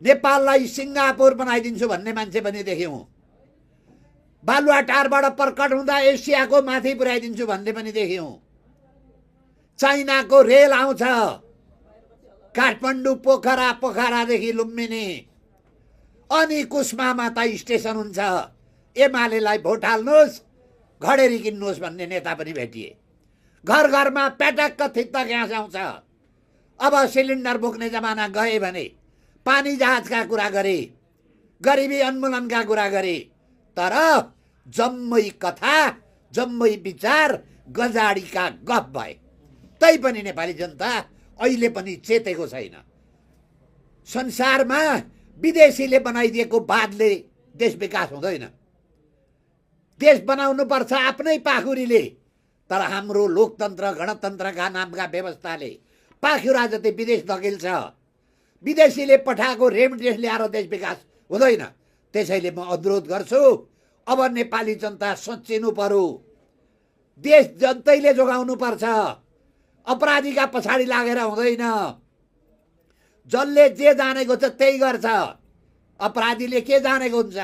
नेपाललाई सिङ्गापुर बनाइदिन्छु भन्ने मान्छे पनि देख्यौँ। बालुवाटारबाट प्रकट हुँदा एसियाको माथि पुर्याइदिन्छु भन्ने पनि देख्यौँ। चाइनाको रेल आउँछ काठमाडौँ पोखरादेखि लुम्बिनी, अनि कुस्मामा त स्टेसन हुन्छ। एमालेलाई भोट हाल्नुहोस्, घडेरी किन्नुहोस् भन्ने नेता पनि भेटिए। घर घरमा प्याटक्क थित्त ग्यास आउँछ। अब सिलिन्डर बोक्ने जमाना गए भने पानी जहाजका कुरा गरे, गरिबी उन्मूलनका कुरा गरे, तर जम्मै कथा जम्मै विचार गजाडीका गफ भए। तै पनि नेपाली जनता अहिले पनि चेतेको छैन। संसारमा विदेशीले बनाइदिएको बादले देश विकास हुँदैन। देश बनाउनु पर्छ आफ्नै पाखुरीले। तर हाम्रो लोकतन्त्र गणतन्त्रका नामका व्यवस्थाले पाखुरा जति विदेश धकेल्छ। विदेशीले पठाएको रेमिटेन्स ल्याएर देश विकास हुँदैन। त्यसैले म अनुरोध गर्छु, अब नेपाली जनता सोचिनु पर्यो। देश जनतैले जोगाउनु पर्छ। अपराधीका पछाडि लागेर हुँदैन। जसले जे जानेको छ त्यही गर्छ। अपराधीले के जानेको हुन्छ?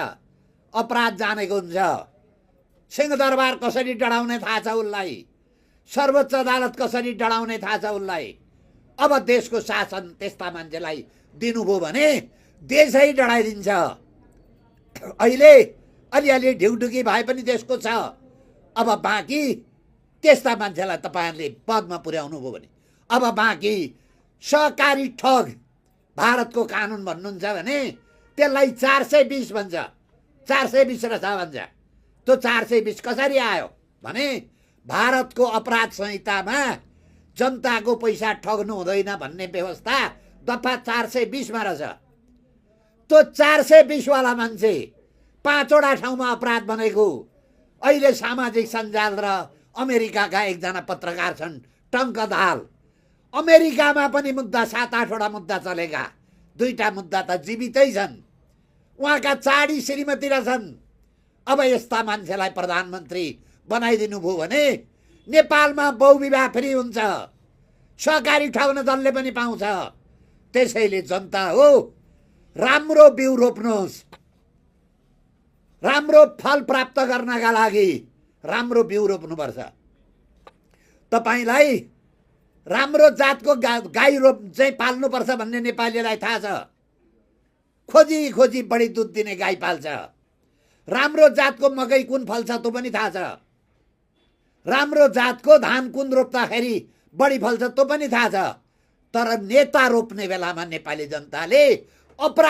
अपराध जानेको हुन्छ। सिंहदरबार कसरी डढाउने थाहा छ उसलाई। सर्वोच्च अदालत कसरी डढाउने थाहा छ उसलाई। अब देशको शासन त्यस्ता मान्छेलाई दिनुभयो भने देशै डढाइदिन्छ। अहिले अलिअलि ढिउढुकी भए पनि देशको छ। अब बाँकी त्यस्ता मान्छेलाई तपाईँहरूले पदमा पुर्याउनु भयो भने, अब बाँकी सहकारी ठग भारतको कानुन भन्नुहुन्छ भने त्यसलाई 420 भन्छ। 420 रहेछ भन्छ। त्यो 420 कसरी आयो भने भारतको अपराध संहितामा जनताको पैसा ठग्नु हुँदैन भन्ने व्यवस्था दफा 420 मा रहेछ। त्यो 420 वाला मान्छे 5 वटा ठाउँमा अपराध बनेको। अहिले सामाजिक सञ्जाल र अमेरिकाका एकजना पत्रकार छन् टङ्क दाहाल। अमेरिकामा पनि मुद्दा 7-8 वटा मुद्दा चलेका। 2टा मुद्दा त जीवितै छन्। उहाँका चाडी श्रीमती रहेछन्। अब यस्ता मान्छेलाई प्रधानमन्त्री बनाइदिनु भयो भने नेपालमा बहुविवाह फ्री हुन्छ। सहकारी ठग्न जसले पनि पाउँछ। त्यसैले जनता हो, राम्रो बिउ रोप्नुहोस्। राम्रो फल प्राप्त गर्नका लागि राम्रो बिउ रोप्नुपर्छ। तपाईलाई राम्रो जातको गाई चाहिँ पाल्नुपर्छ भन्ने नेपालीलाई थाहा छ। खोजी खोजी बढी दुध दिने गाई पाल्छ। राम्रो जातको मकै कुन फल्छ त्यो पनि थाहा छ। राम्रो जातको धान कुन रोप्दाखेरि बढी फल्छ त्यो पनि थाहा छ। तर नेता रोप्ने बेलामा नेपाली जनताले अपराध